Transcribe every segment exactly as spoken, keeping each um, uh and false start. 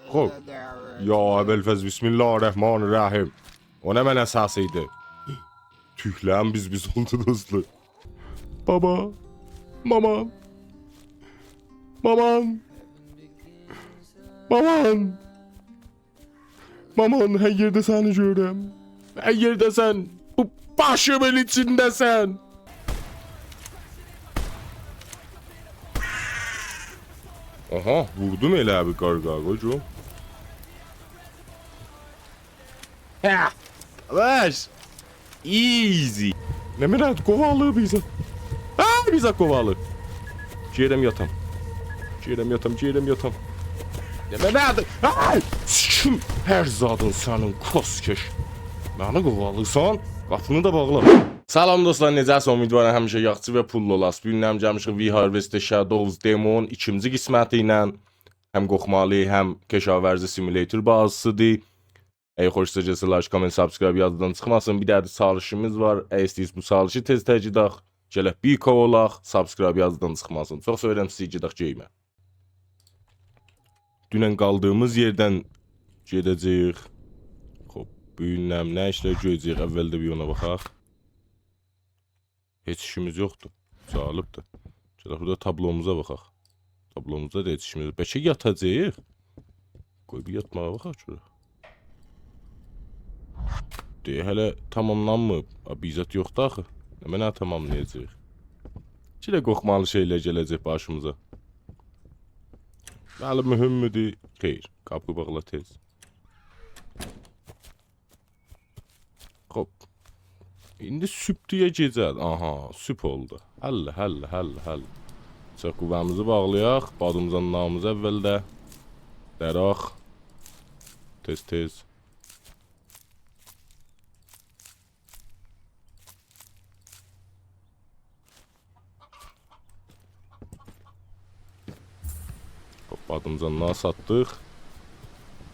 خوب. یا ابوالفضل، بسم الله الرحمن الرحیم. او نمنه سسی ایدی؟ توکله‌یین بیز بیز اولدو، دوستلار. بابا. مامان. مامان. مامان. مامان، هر یئرده سنی گؤرورم. هر یئرده‌سن. بو باشیمین ایچینده‌سن. آها، ووردوم ائله بیر قارقارا، قوی گؤروم. هه، یاواش. Easy. نمنه، قووالی بیزی. آی، بیزی قووالی. گئدیرم یاتام. گئدیرم یاتام، گئدیرم یاتام. نمنه‌دیر؟ آی! سیکیم هر زادین سنین، کسکش. منی قووالیرسان، قاپینی دا باغلا. سلام دوستلار، نئجه‌سیز؟ امیدوارام همیشه یاخشی و پوللو اولاسیز. بو گون هم گلمیشیک We Harvest the Shadows demo-نون ایکینجی قسمتی ایله. هم قورخمالی، هم کشاورزی simulator بازیسیدیر. اگر خوشوزا گلسه، لایک، کامنت، سابسکرایب یاددان چیخماسین. بیر دنه ده چالشیمیز وار. اگر ایسته‌ییرسیز بو چالشی تئز-تئز گئدک، گلک بیر کی اولاق، سابسکرایب یاددان چیخماسین. چوخ سئویرم سیزی، گئدک گیمه. دونن قالدیغیمیز یئردن گئده‌جه‌ییک. خوب، بو گون نه، نه ایشلر گؤره‌جه‌ییک؟ اول ده بیر اونا باخاق. هئچ ایشیمیز یوخدور. جالبدیر. گلک بورادا تابلوموزا باخاق. تابلوموزدا دا هئچ ایشیمیز یوخ. بلکه یاتاجاغیق. قوی بیر یاتماغا باخاق گؤرک. دئیه هله تماملانماییب. آ، بیر زاد یوخدور آخی. نمنه تماملایاجاغیق؟ ایکی ده قورخمالی شئیلر گله‌جک باشیمیزا. ولی مهمدور؟ خیر. قاپی باغلا تئز. خوب. ایندی صبحدور یا گئجه‌دیر؟ آها، صبح اولدو. حل، حل، حل، حل. چوخ قوه‌میزی باغلایاق. بادیمجانلاریمیزی اولده دراق. تئز-تئز. خوب، بادیمجانلاری ساتدیق.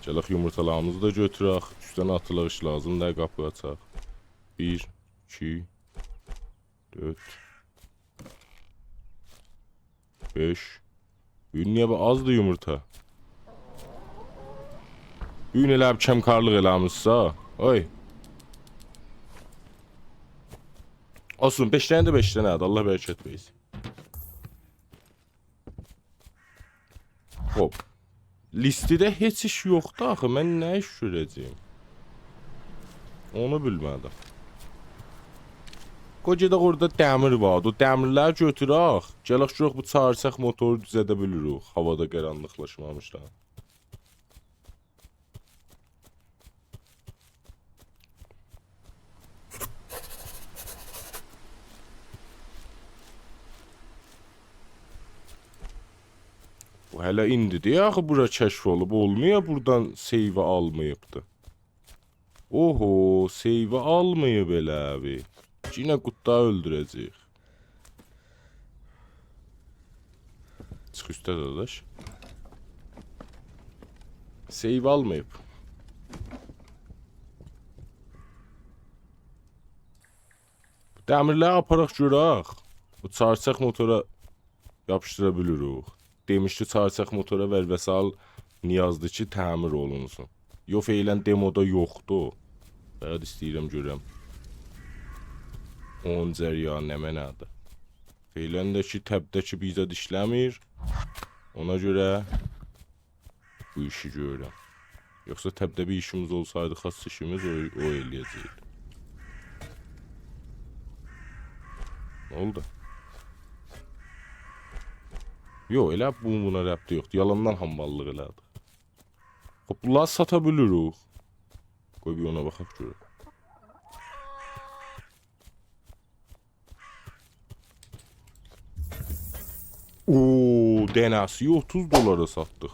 گلک یومورتالاریمیزی دا گؤتورک. اوستدن آتیلاق، ایش لازیم دئییل، قاپی آچاق. بیر، ایکی، دؤرد، بئش. بو گون نییه بئله آزدیر یومورتا؟ بو گون ائله بیر کم‌کارلیق ائله‌میشسیز ها. اوی. اولسون، بئش دنه ده بئش دنه‌دیر. الله برکت وئرسین. خوب. لیسته‌ده هئچ ایش یوخدور آخی. من نه ایش گؤره‌جه‌یم؟ اونو بیلمه‌دیم. قوی گئدک، اورادا دمیر واردی. او دمیرلری گؤتورک. گلک گؤرک بو چهارچرخ موتورو دوزلده بیلیریک هاوادا قارانلیقلاشمامیشدان. بو هله ایندیدیر آخی بورا کشف اولوب، اولمویا بوردان save آلماییبدی. اوهو، save آلماییب ائله بیر. یئنه قوردلاری اؤلدوره‌جه‌ییک. چیخ اوسته، داداش. Save آلماییب. دمیرلری آپاراق گؤرک. بو چهارچرخ موتورا یاپیشدیرا بیلیریک. دئمیشدی، چهارچرخ موتورا ور و سال نیازدیر کی، تعمیر اولونسون. یوخ، فعلاً دئمودا یوخدور. فقط ایسته‌ییرم گؤرم اونون جریانی نمنه‌دیر. فعلاً ده کی، تبده کی، بیر زاد ایشله‌میر. اونا گؤره بو ایشی گؤرورم. یوخسا تبده بیر ایشیمیز اولسایدی، خاص ایشیمیز او، او ائله‌یه‌جکدی. نه اولدو؟ یوخ، ائله بو بونا ربطی یوخدور. یالاندان حامماللیق ائله‌دی. خوب، بونلاری ساتا بیلیریک. قوی بیر اونا باخاق گؤرک. اوو، دنه‌سی اوتوز دلارا ساتدیق.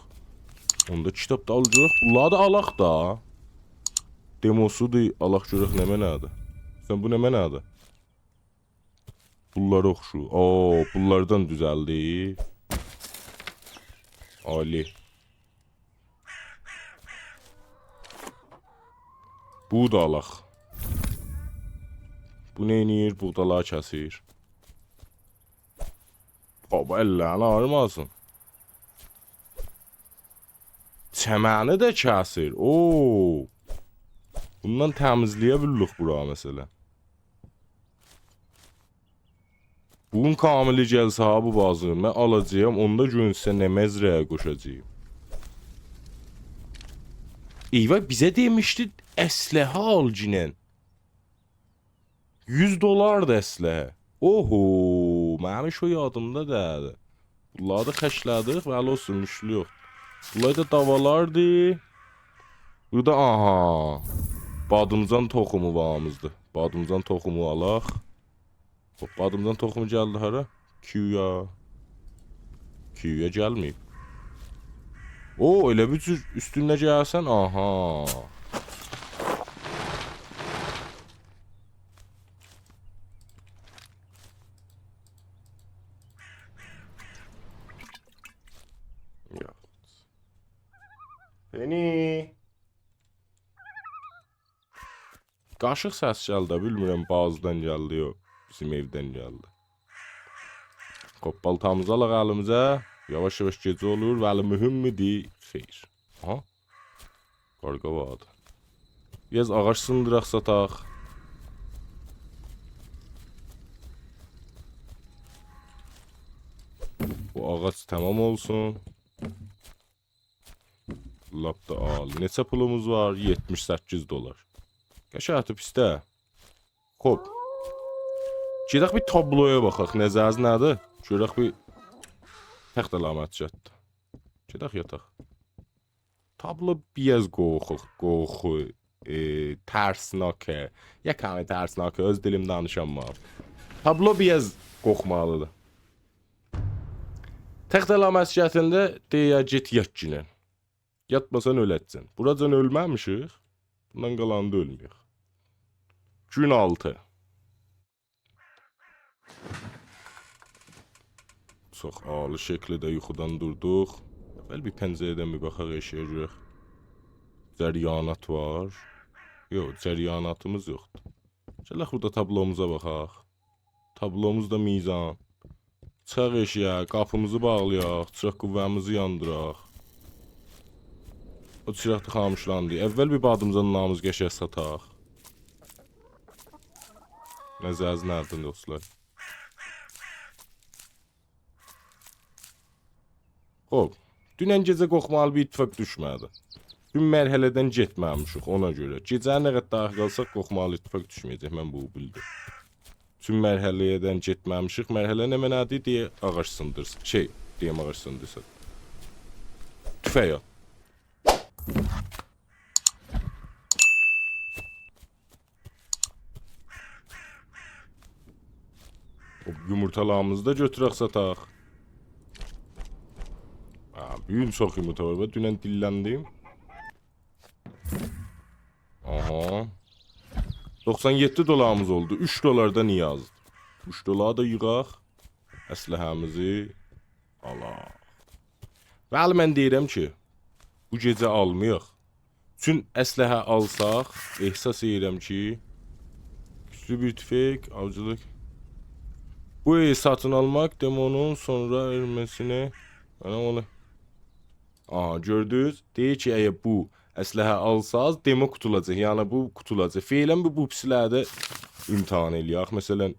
اوندا کیتاب دا آلاجاق. بونلاری دا آلاق دا. دئموسودور، آلاق گؤرک نمنه‌دیر. سن بو نمنه‌دیر؟ بونلارا اوخشور. اوو، بونلاردان دوزلدی. عالی. بو دا آلاق. بو نه ائله‌ییر؟ بوغدالاری کسیر. بابا، اللرین آغریماسین. چمنی ده کسیر. اوو. بوندان تمیزله‌یه بیلیریک بورا، مثلا. بوگون کاملی گلسه ها بو بازی، من آلاجاغام، اوندا گؤرون سیزه نه مزرعه قوشاجاغام. ای وای، بیزه دئمیشدی اسلحه آلگینن. یوز دلاردی اسلحه. اوهو، منیم هئچ او یادیمدا دئییلدی. بونلاری دا خرجله‌دیک، ولی اولسون، مشکل یوخ. بونلار دا داوالاردی. بورادا، آها. بادیمجان توخومو واریمیزدی. بادیمجان توخومو آلاق. خوب، بادیمجان توخومو گلدی هارا؟ کیویا. کیویا گلمه‌ییب. او، ائله بیر جور اوستونه گلسن، آها. یاخود. پنی. قاشیق سس گلدی، بیلمیرم بازیدان گلدی، یوخ، بیزیم ائودن گلدی. خوب، بالتامیزی آلاق الیمیزه. یاواش-یاواش گئجه اولور، ولی مهم‌دور؟ خیر. آها. قارغا واردی. بیر آز آغاج سیندیراق، ساتاق. بو آغاج تمام اولسون. لاپ دا عالی. نئچه پولوموز وار؟ یئتمیش سککیز دلار. قشنگ، پیس دئییل. خوب. گئدک بیر تابلویا باخاق. نظرینیز نه‌دیر؟ گؤرک بیر تخت علامت جهت. گئدک یاتاق. تابلو بیر آز قورخو، قورخو، ائ، ترسناکه. یکمی ترسناکه، اؤز دیلیم دانیشاممام. تابلو بیر آز قورخمالی‌دیر. تخت علامت جهتینده دئییر، گئت یاتگینن. یاتماسان اؤله‌جکسن. بوراجان اؤلمه‌میشیک. بوندان قالاندا اؤلمه‌یک. گون آلتی. چوخ عالی شکیلده یوخودان دوردوق. اول بیر پنجره‌دن بیر باخاق ائشیگه گؤرک. جریانات وار. یوخ، جریاناتیمیز یوخدور. گلک بورادا تابلوموزا باخاق. تابلوموز دا میزان. چیخاق ائشیگه، قاپیمیزی باغلایاق، چیراق قوه‌میزی یاندیراق. او چیراق دا خاموشلاندی. اول بیر بادیمجانلاریمیزی قشنگ ساتاق. نظرینیز نه‌دیر، دوستلار؟ خوب. دونن گئجه قورخمالی بیر اتفاق دوشمه‌دی. دون مرحله‌دن گئتمه‌میشیک، اونا گؤره. گئجه‌نی نه قدر داخیل قالساق، قورخمالی اتفاق دوشمه‌یه‌جک، من بونو بیلدیم. چون مرحله‌دن گئتمه‌میشیک. مرحله نمنه‌دیر؟ دئیه آغاج سیندیرسین. شئی، دئییم آغاج سیندیرسین. توفنگ آل. او یومورتالاریمیزی دا گؤتورک، ساتاق. ها، بو گون چوخ یومورتا وار. باخ، دونن دیللندیم. آها. دوخسان یئددی دلاریمیز اولدو. اوچ دلار دا نیازدیر. اوچ دلاری دا ییغاق. اسلحه‌میزی آلاق. بلی، من دئییرم کی، بو گئجه آلمایاق. چون اسلحه آلساق، احساس ائدیرم کی، گوجلو بیر توفنگ، آوجیلیق. بو ائوی ساتین آلماق دئمونون سونرا ائرمه‌سینی، منه اونو آها، گؤردونوز؟ دئییر کی، اگر بو اسلحه آلساز، دئمو قوتولاجاق. یعنی بو قوتولاجاق. فعلاً بو، بو پیسلری ده امتحان ائله‌یک. مثلاً،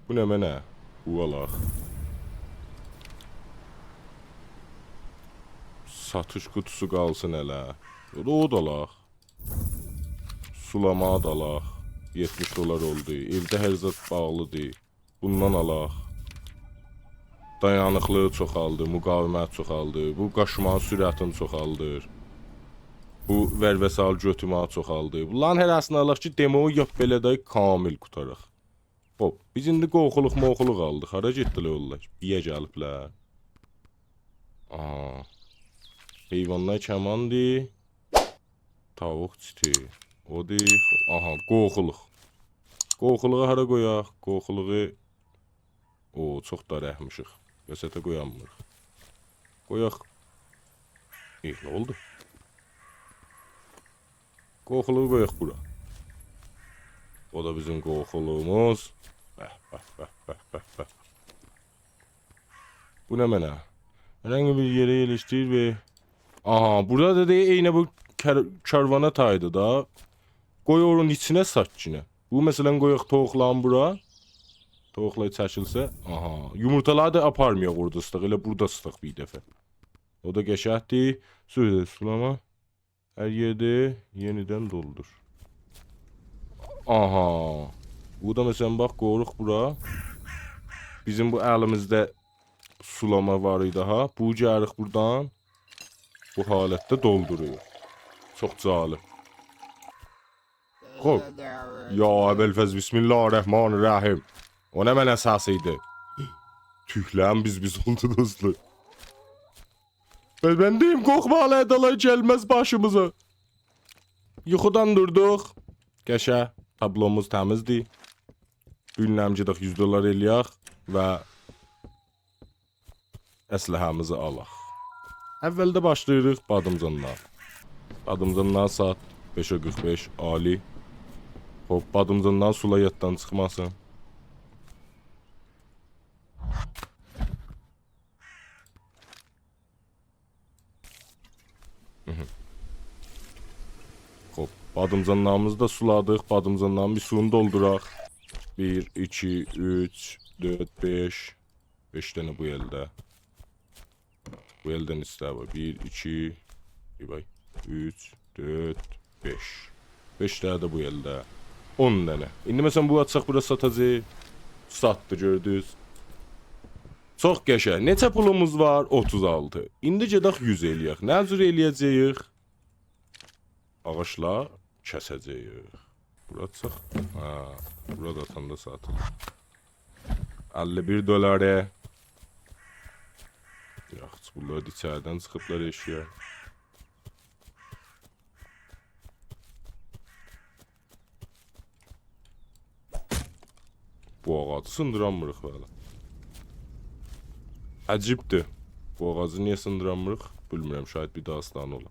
بو نمنه؟ بو آلاق. ساتیش قوتوسو قالسین هله. او دا، او دا آلاق. سولاما دا آلاق. یئتمیش دلار اولدو. ائوده هر زاد باغلیدیر. بوندان آلاق. دایانیقلیغی چوخالدیر، مقاومت چوخالدیر. بو قاچماغین سرعتینی چوخالدیر. بو ور و سال گؤتورمه‌یی چوخالدیر. بونلارین هره‌سینی آلاق کی، دئمو یوخ، بئله ده کامل قوتاراق. خوب، بیز ایندی قورخولوق موخولوق آلدیق. هارا گئتدیلر اونلار؟ بیه گلیبلر. آها. حیوانلار کماندیر. تاووق چیتی. اودور. آها، قورخولوق. قورخولوغو هارا قویاق؟ قورخولوغو، او، چوخ دارا اکمیشیک. وسطه قویانمیریق. قویاق. ای، نه اولدو؟ قورخولوغو قویاق بورا. او دا بیزیم قورخولوغوموز. به، به، به، به، به، به. بو نمنه؟ هره‌نگی بیر یئره یئرلشدیر و آها، بوردا دا دئییر، عینی بو کر-، کاروانا تایدی دا. قوی اونون ایچینه سات یئنه. بو، مثلا، قویاق تویوقلارین بورا. تویوقلار چکیلسه، آها. یومورتالاری دا آپارمایاق اوردا ساتاق، ائله بوردا ساتاق بیر دفعه. او دا قشنگدیر. سور سولاما. هر یئرده یئنیدن دولدور. آها. بو دا، مثلا، باخ، قویوروق بورا. بیزیم بو الیمیزده سولاما وار ایدی ها. بو گلیریک بوردان. بو حالتده دولدوروروق. چوخ جالب. خوب. یا ابوالفضل، بسم الله الرحمن الرحیم. او نمنه سسی ایدی؟ توکلریم بیز-بیز اولدو، دوستلار. من، من دئییم، قورخما، آلای دالای گلمز باشیمیزا. یوخودان دوردوق. قشنگ. تابلوموز تمیزدیر. بو گون هم گئدک یوز دلار ائلیک و اسلحه‌میزی آلاق. اولده باشلاییریق بادیمجانلار. بادیمجانلار سات بئشه قیرخ بئش، عالی. خوب، بادیمجانلار سولا یاددان چیخماسین. مهم. خوب، بادیمجانلاریمیزی دا سولادیق. بادیمجانلارین بیر سویونو دولدوراق. بیر، ایکی، اوچ، دؤرد، بئش. بئش دنه بو ائلده. بو ائلدن ایسته‌ییر. بیر، ایکی، بیر باخ، اوچ، دؤرد، بئش. بئش دنه ده بو ائلده. اون دنه. ایندی، مثلا، بو آچاق بورا ساتاجاق. ساتدی، گؤردونوز. چوخ قشنگ. نئچه پولوموز وار؟ اوتوز آلتی. ایندی گئدک یوز ائلیک. نه جور ائلیه‌جه‌ییک؟ آغاجلار کسه‌جه‌ییک. بورا چیخ. هه، بورا دا آتاندا ساتیلیر. اللی بیر دلاره. یاخشی، بونلار دا ایچریدن چیخیبلار ائشیگه. بو آغاجی سیندیرانمیریق، بلی. عجیبدیر. بو آغاجی نییه سیندیرانمیریق؟ بیلمیرم، شاید بیر داستانی اولا.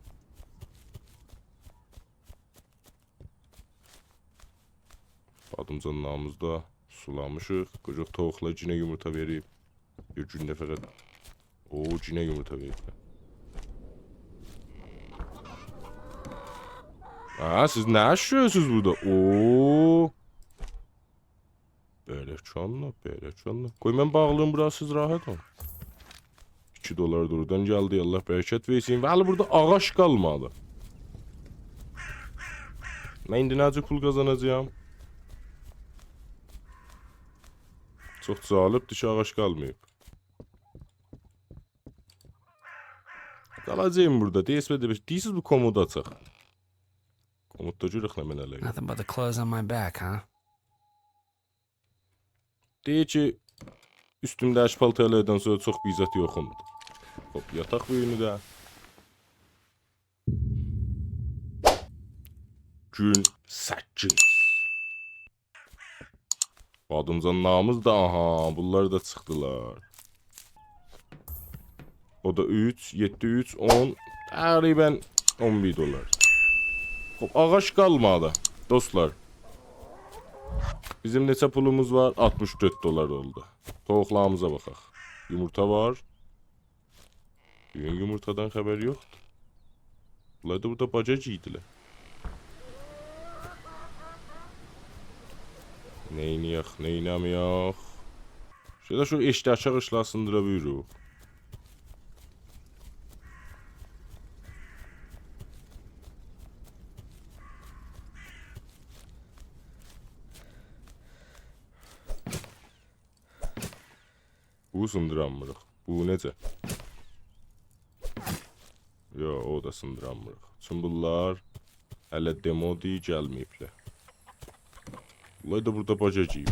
بادیمجانلاریمیزی دا سولامیشیق. قوجاق تویوقلار یئنه یومورتا وئریب. بیر گونده فقط. او، یئنه یومورتا وئریب. هه، سیز نه ایش گؤرورسونوز بوردا؟ او. بئله چانلا، بئله چانلا. قوی من باغلاییم بورا، سیز راحت اولون. ایکی دلار دا اورادان گلدی، الله برکت وئرسین. ولی بوردا آغاج قالمادی. من ایندی نه جور پول قازاناجاغام؟ چوخ جالبدیر کی، آغاج قالماییب. قالاجاغام بوردا. دئییرسیز، دئییرسیز بو کومودو آچاق. کوموددا گؤرک نمنه‌لر. Nothing but the clothes on my back, huh? دئییر کی، اوستومده‌کی پالتارلاردان سونرا چوخ بیر زاد یوخومدور. خوب، یاتاق بویونو ده. گون سککیز. بادیمجانلاریمیز دا، آها، بونلار دا چیخدیلار. او دا اوچ، یئددی، اوچ، اون، تقریباً اون بیر دلار. خوب، آغاج قالمادی، دوستلار. بیزیم نئچه پولوموز وار؟ آلتمیش دؤرد دلار اولدو. تویوقلاریمیزا باخاق. یومورتا وار. بوگون یومورتادان خبر یوخدور. بونلار دا بوردا باجا گیردیلر. نئینیه‌ک، نئینه‌مه‌یک؟ شئیده شو ائشیگی آچاق، ایشله‌سین، دورا بویوروق. بو سیندیرانمیریق. بو نئجه؟ یوخ، او دا سیندیرانمیریق. چون بونلار هله دئمودور، گلمه‌ییبلر. بونلار دا بوردا باجا گیریب.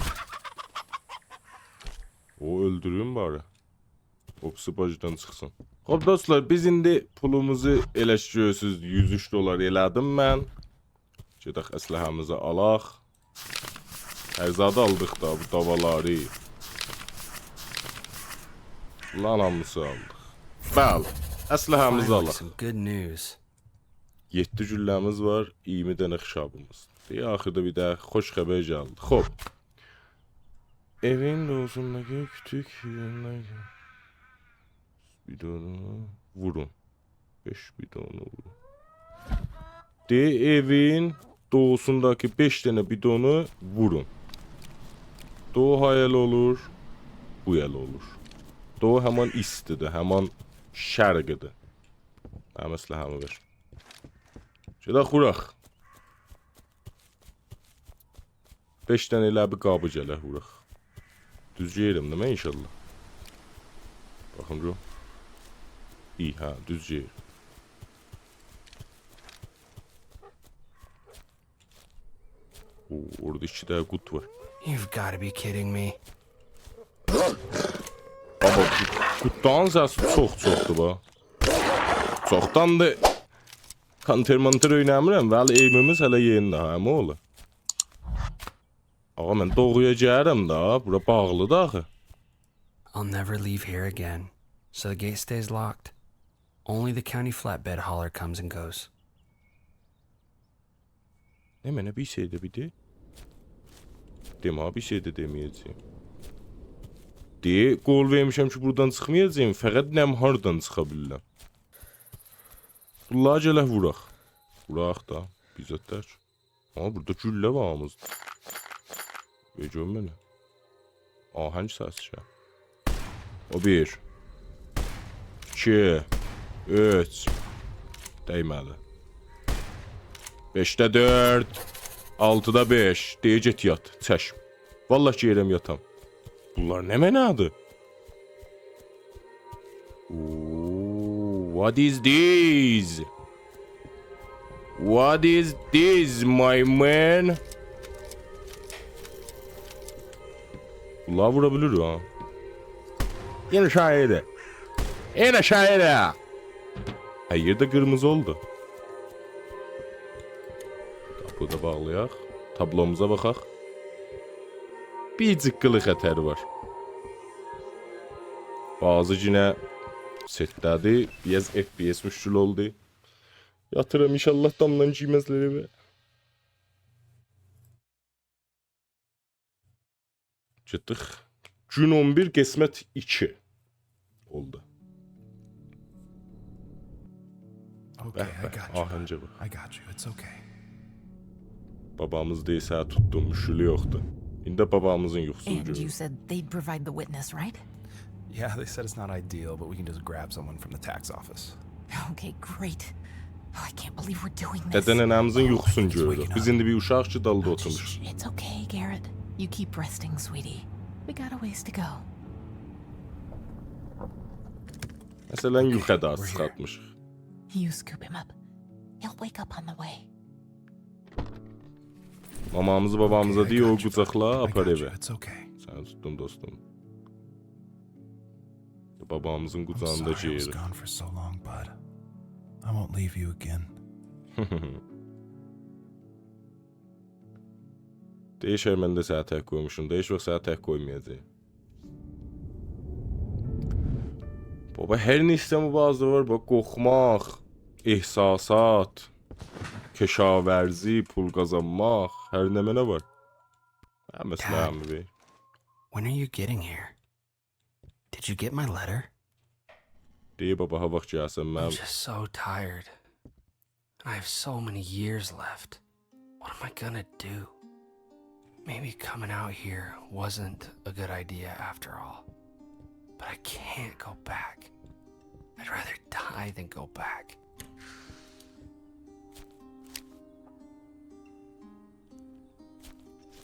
او، اؤلدوروم باری. او بیریسی باجدان چیخسین. خوب، دوستلار، بیز ایندی پولوموزو ائله کی گؤرورسوز، یوز اوچ دلار ائله‌دیم من. گئدک اسلحه‌میزی آلاق. هر زادی آلدیق دا، بو داوالاری. بونلارین هامیسی آلدیق. بلی، اسلحه‌میزی Finally, آلاق. Some good news. یئددی گولله‌میز وار، اییرمی دنه خشابیمیز. دئیه آخیردا بیر ده خوش خبر گلدی. خوب. ائوین دوروسونداکی کوتوک یئرینه بیر دنه وورون. بئش بیدونو وورون. دئ، ائوین دوغوسونداکی بئش دنه بیدونو وورون. دوغو هایل اولور، بو یل اولور. دوغو همان ایستی‌دیر، همان شرقی‌دیر. منیم اسلحه‌می وئر. گئدک ووراق. بئش دنه ائله بیر قابی گلک ووراق. دوز گئدیرم ده من انشاءالله. باخین گؤروم. ایی، هه، دوز گئدیر. او، اورادا ایکی دنه قورد وار. You've got to be kidding me. بابا، قو-، قوردلارین سسی چوخ چوخدور، باخ. چوخداندیر. کانتر مانتر اوینامیرام، ولی ائیمیمیز هله یئنی‌دیر، هه، عمی اوغلو. آغا، من دوغویا گلیرم ده، بورا باغلی‌دیر آخی. I'll never leave here again, so the gate stays locked. Only the county flatbed hauler comes and goes. نه، منه بیر شئی ده بیر دئ. دئمه، بیر شئی ده دئمه‌یه‌جه‌یم. دئ، قول وئرمیشم کی، بورادان چیخمایاجاغام. فقط نم هاردان چیخا بیلیرم. بونلاری گلک ووراق. ووراق دا، بیر زاد دئییل. آمما بورادا گولله وار هامیسی. وئر گؤروم منه. آهنگ سسی شئی. او بیر. ایکی. اوچ. دیمه‌دی. بئشده دؤرد. آلتیدا بئش. دئییر گئت یات. چشم. والله کی، گئدیرم یاتام. بونلار نمنه‌دیر؟ اوو، what is this? What is this, my man? بونلاری وورا بیلیر ها. یئن آشاغی‌دیر. یئن آشاغی‌دیر. هر یئر ده قیرمیزی اولدو. قاپینی دا باغلایاق. تابلوموزا باخاق. بیر جیققیلی خطری وار. بازی یئنه ستده‌دیر. بیر آز اف پی اس مشکل اولدو. یاتیرام، انشاءالله دامدان گیرمزلر ائوه. گئتدیک. گون اون بیر، قسمت ایکی اولدو. Okay, به، I به، got you. آهنگه باخ. I got you. It's okay. بابامیز دئییر سنی توتدوم، مشکلی یوخدور. ایندی بابامیزین یوخوسونو گؤروروک. And you said they'd provide the witness, right? Yeah, they said it's not ideal, but we can just grab someone from the tax office. Okay, great. Oh, I can't believe we're doing this. دده ننه‌میزین یوخوسونو گؤروروک. بیز ایندی بیر اوشاق کی، دالدا اوتورموشوق. It's okay, Garrett. You keep resting, sweetie. We got a ways to go. مثلا، یوخو دا چیخارتمیشیق. You scoop him up. He'll wake up on the way. مامامیزی بابامیزا دئییر، او قوجاقلا، آپار ائوه. Okay, I got you. It's okay. سنی توتدوم، دوستوم. بابامیزین قوجاغیندا گئدیریک. I'm sorry I was gone for so long, bud. I won't leave you again. دئییر، شئی، من ده سنی تک قویموشام. دئییر، هئچ واخت سنی تک قویمایاجاغام. بابا، هر نه ایسته‌ییرسن بو بازی‌ده وار، باخ، قورخماق، احساسات، کشاورزی، پول قازانماق، هر نمنه وار. هه، مثلا، Dad, همی وئر. When are you getting here? Did you get my letter? دئییر، بابا، هاواخت گلسن، من I'm just so tired. I have so many years left. What am I gonna do? Maybe coming out here wasn't a good idea after all. But I can't go back. I'd rather die than go back.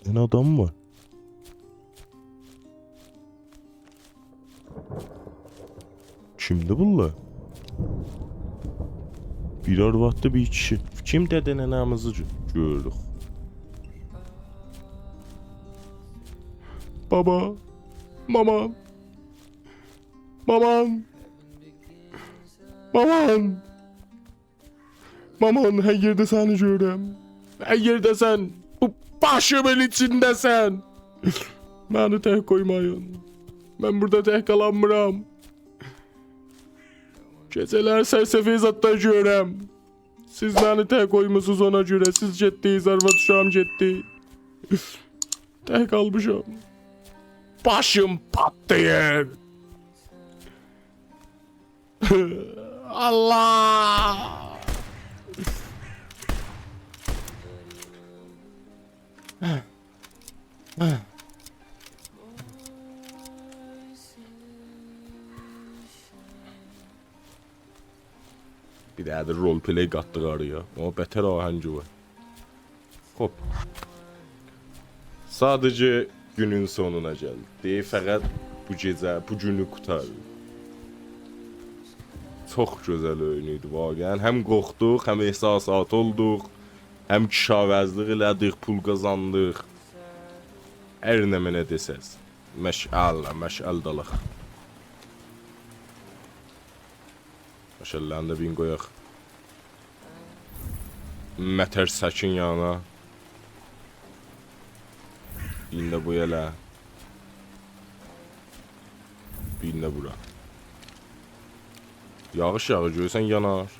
بیر دنه آدام وار. کیمدی بونلار؟ بیر آرواددی، بیر کیشی. کیم دده ننه‌میزی گؤ-، گؤروروک؟ بابا. مامان. مامان. مامان. مامان، هر یئرده سنی گؤرورم. هر یئرده‌سن، بو باشیمین ایچینده‌سن. منی تک قویمایین. من بورادا تک قالانمیرام. گئجه‌لر سرسفید زادلار گؤرورم. سیز منی تک قویموسونوز اونا گؤره. سیز گئتدینیز، آرواد اوشاغیم گئتدی. تک قالمیشام. باشیم پاتلاییر. الله! بیر دنه ده roleplay قاتدیق آرایا. او بتر آهنگی وار. خوب. ساده‌جه گونون سونونا گلدیک. دئییر، فقط بو گئجه، بو گونو قوتار. چوخ گؤزل اویون ایدی واقعاً. هم قورخدوق، هم احساساتی اولدوق، هم کشاورزلیک ائله‌دیک، پول قازاندیق. هر نمنه دئسز. مشعل، مشعل دالیق. مشعللرین ده بیرینی قویاق مترسه‌کین یانینا. بیرینی ده بو یئله. بیرینی ده بورا. یاغیش یاغیر، گؤرورسن یانار.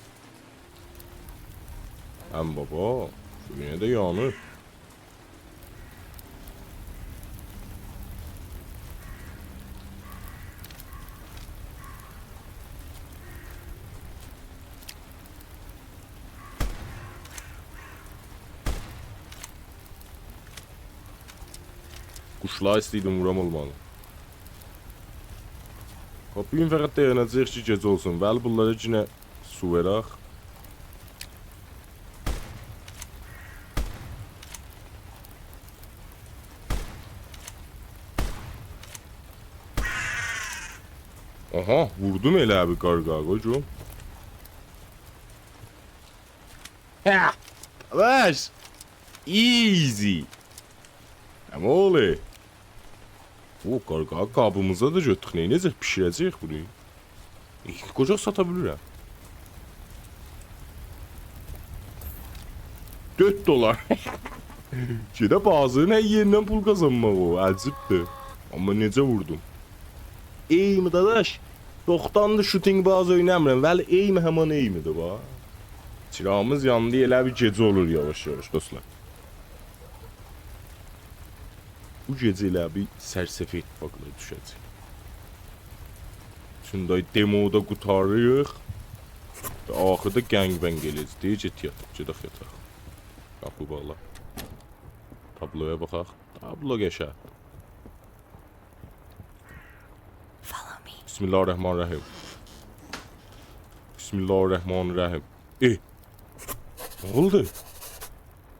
هم بابا، بو یئنه ده یانیر. قوشلاری ایسته‌ییردیم وورام، اولمادی. خوب، بو گون فقط دایاناجاغیق کی، گئجه اولسون. ولی بونلارا یئنه سو وئرک. آها، ووردوم ائله بیر قارغایا، قوی گؤروم. هه! داداش! Easy! عمولی! او، قارغایا قابیمیزا دا گؤتوردوک. نئینیه‌جک؟ بیشیره‌جه‌ییک بونو. ائه، قوجاق ساتا بیلیرم. دؤرد دلار. گئده بازارین هر یئریندن پول قازانماق او. عجیبدیر. آمما نئجه ووردوم؟ Aim، داداش. چوخداندیر shooting باز اوینامیرام. ولی aim همان aimدیر، باخ. چیراغیمیز یاندی، ائله بیل گئجه اولور یاواش-یاواش، دوستلار. بو گئجه ائله بیل سرسفه اتفاقلار دوشه‌جک. چون دای demo دا قوتاریریق. و آخیردا gangbang ائله‌یه‌جک. دئییر، گئت یات، گئدک یاتاق. قاپی باغلا. تابلویا باخاق. تابلو قشه. Follow me. بسم الله الرحمن الرحیم. بسم الله الرحمن الرحیم. ائه. نه اولدو؟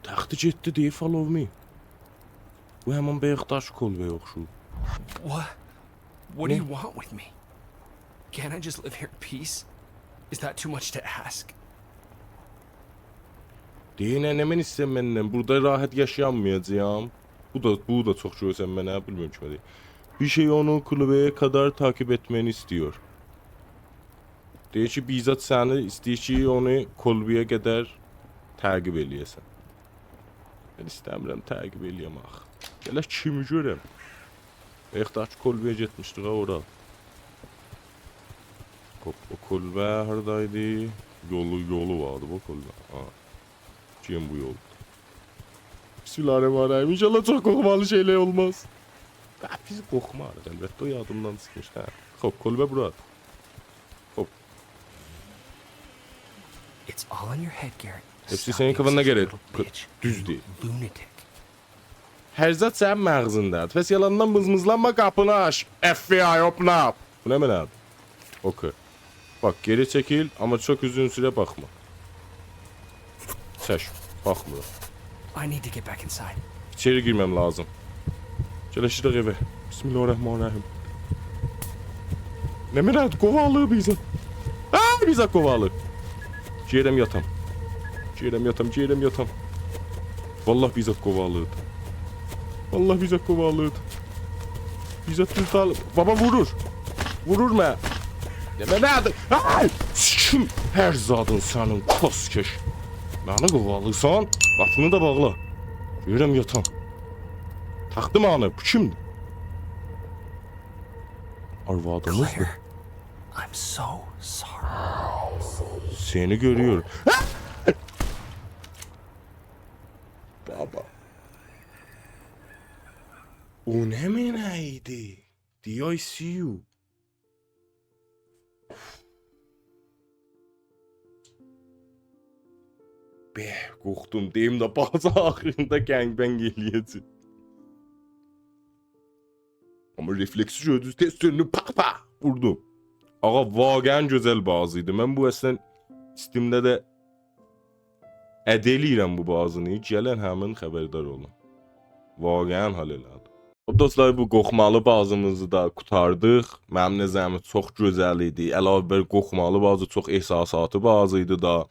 تختی گئتدی، دئییر follow me. بو همین بایاقداکی کلبه‌یه اوخشور. What? What do you want with me? Can't I just live here in peace? Is that too much to ask? دئییر، نه، نمنه ایسته‌ییرسن مندن؟ بورادا راحت یاشایانمایاجاغام. بو دا، بو دا چوخ گؤرسنمه، نه بیلمیرم کیمه دئییر. بیر شئی اونو کلبه‌یه قدر تعقیب ائتمه‌نی ایسته‌ییر. دئییر کی، بیر زاد سنی ایسته‌ییر کی، اونو کلبه‌یه قدر تعقیب ائله‌یه‌سن. من ایسته‌میرم تعقیب ائله‌یم آخی. گرک کیمی گؤرم. بایاقداکی کلبه‌یه گئتمیشدیک ها اورا. خوب، او کلبه هاردایدی؟ یولو، یولو واردی بو کلبه. ها. گئنه بو یول. بسم الله الرحمن الرحیم. انشاءالله چوخ قورخمالی شئیلر اولماز. ها، بیز قورخماریق، البته، او یادیمدان چیخمیش. هه. خوب، کلبه بورادیر. خوب. It's all in your head, Garrett. هپسی سنین کافاندا، گرک. Stop being such a little bitch. دوزدور. You lunatic. هر زاد سنین مغزیندادیر. پس یالاندان مزمزلانما، قاپینی آچ. FBI، open up. بو نمنه‌دیر؟ اوکی. باخ، گئری چکیل، آمما چوخ اوزون سوره باخما. چشم، باخمیرام. I need to get back inside. ایچری گیرمم لازیم. گل ائشیدک ائوه. بسم الله الرحمن الرحیم. نمنه‌دیر؟ قووالیر بیزی. آآ، بیزی قووالیر. گئدیرم یاتام. گئدیرم یاتام، گئدیرم یاتام. والله بیزی قووالیر. والله بیزی قووالیر. بیزی توتال. بابا وورور. وورور منه. نمنه‌دیر؟ آی! سیکیم هر زادین سنین، کسکش. منی قووالیرسان؟ قاپینی دا باغلا. گئدیرم یاتام. تاخدیم آنی، بو کیمدیر؟ آروادیمیزدیر. Claire, I'm so sorry. سنی گؤروروم. آ! بابا. او نمنه ایدی؟ Did I see you? ائه، قورخدوم، دئییم ده بازی آخیریندا گنگ‌بنگ ائله‌یه‌جک. آمما رفلکسی گؤردونوز، تئز دؤندوم، پا، پا، ووردوم. آقا، واقعاً گؤزل بازی ایدی. من بو اصلاً Steam-ده ده اد ائله‌ییرم بو بازینی. گلن همین خبردار اولون. واقعاً حال ائله‌دی. خب دوستلار، بو قورخمالی بازیمیزی دا قوتاردیق. منیم نظریمه چوخ گؤزل ایدی. علاوه بر قورخمالی بازی، چوخ احساساتی بازی ایدی دا.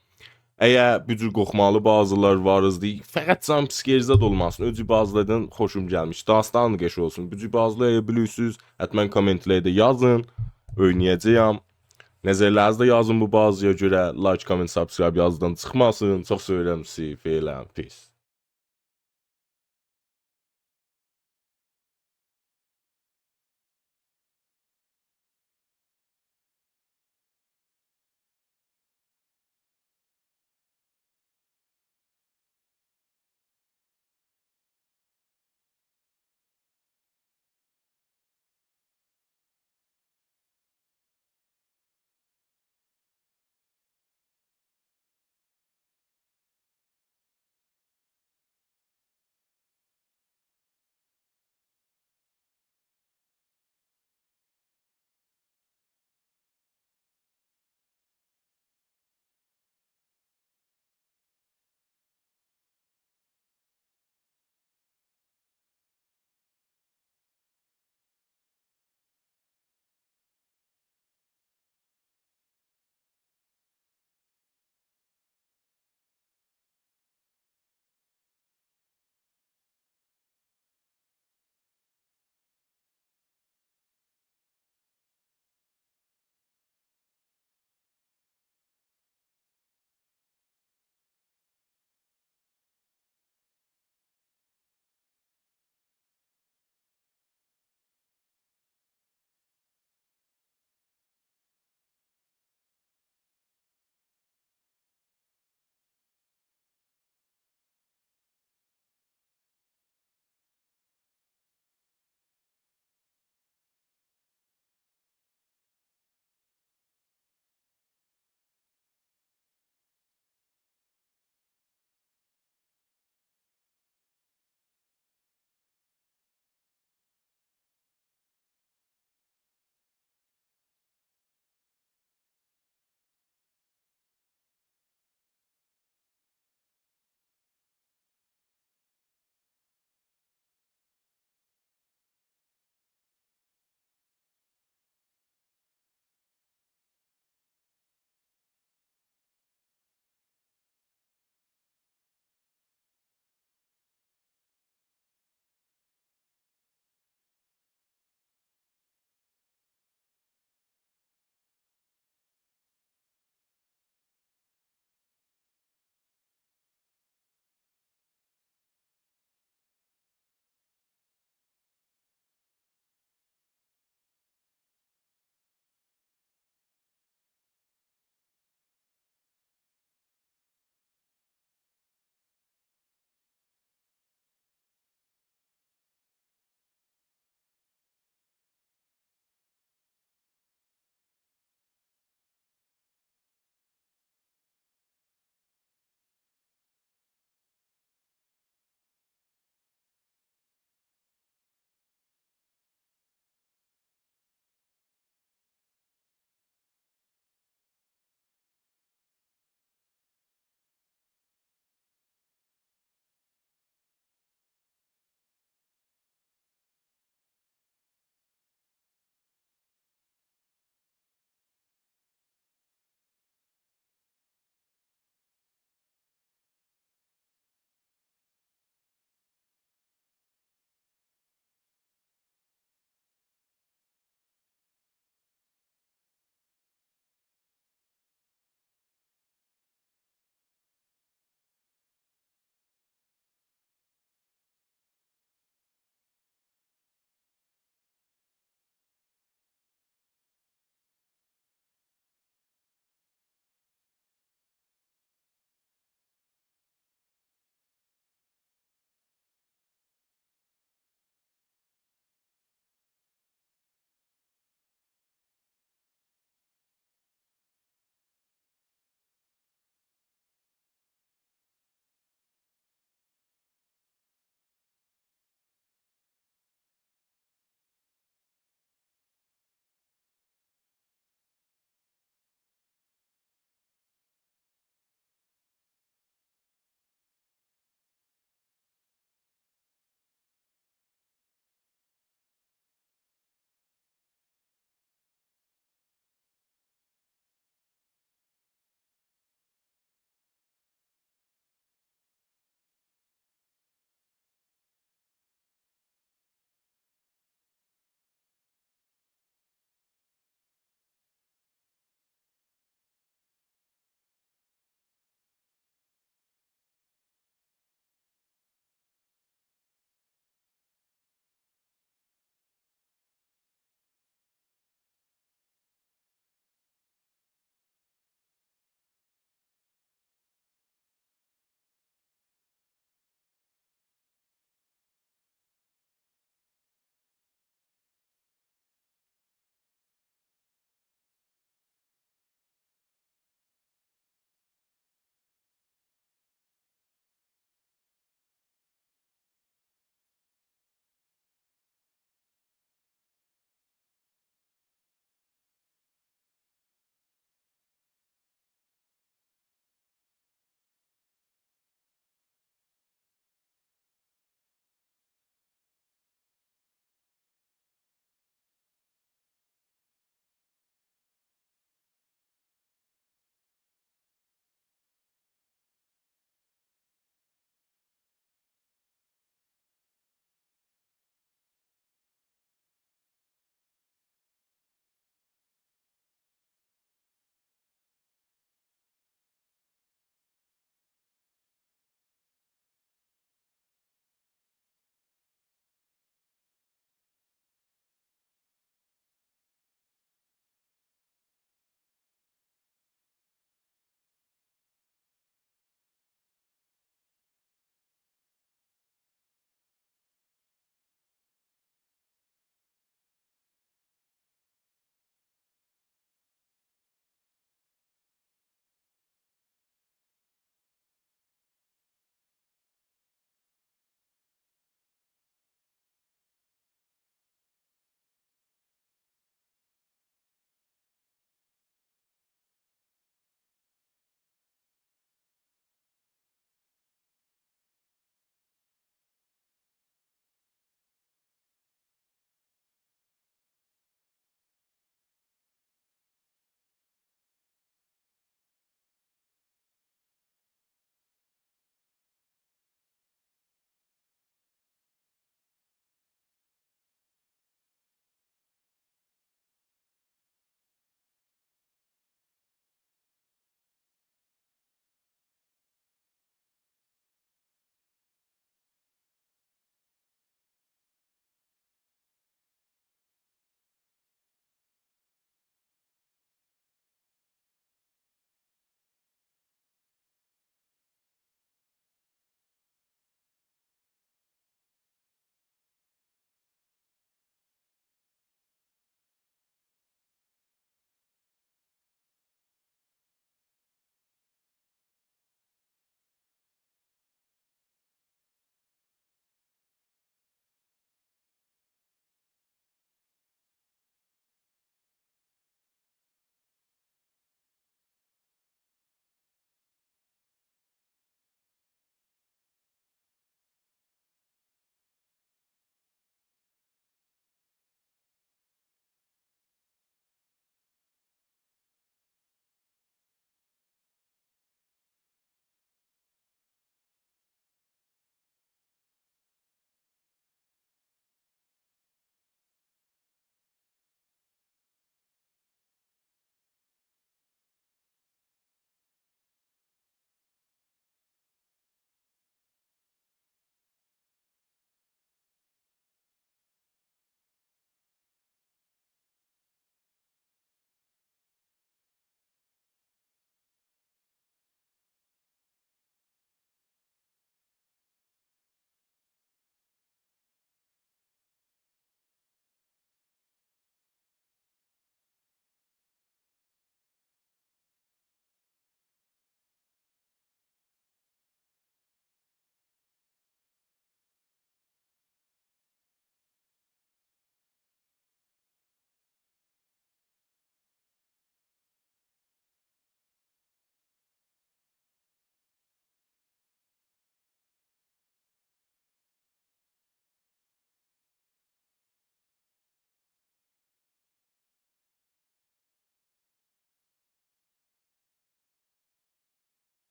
اگر بو جور قورخمالی بازیلار وار ایدی، فقط جان پیس گریزد اولماسین. او جور بازیلاردان خوشوم گلمیش. داستان قش اولسون. بو جور بازیلاری بیلیرسینیز، حتماً کامنت‌لرده یازین. اوینایاجاغام. نظرلرینیزی ده یازین بو بازییا گؤره. Like، comment، subscribe یاددان چیخماسین. چوخ سئویرم سیزی. فعلاً، peace.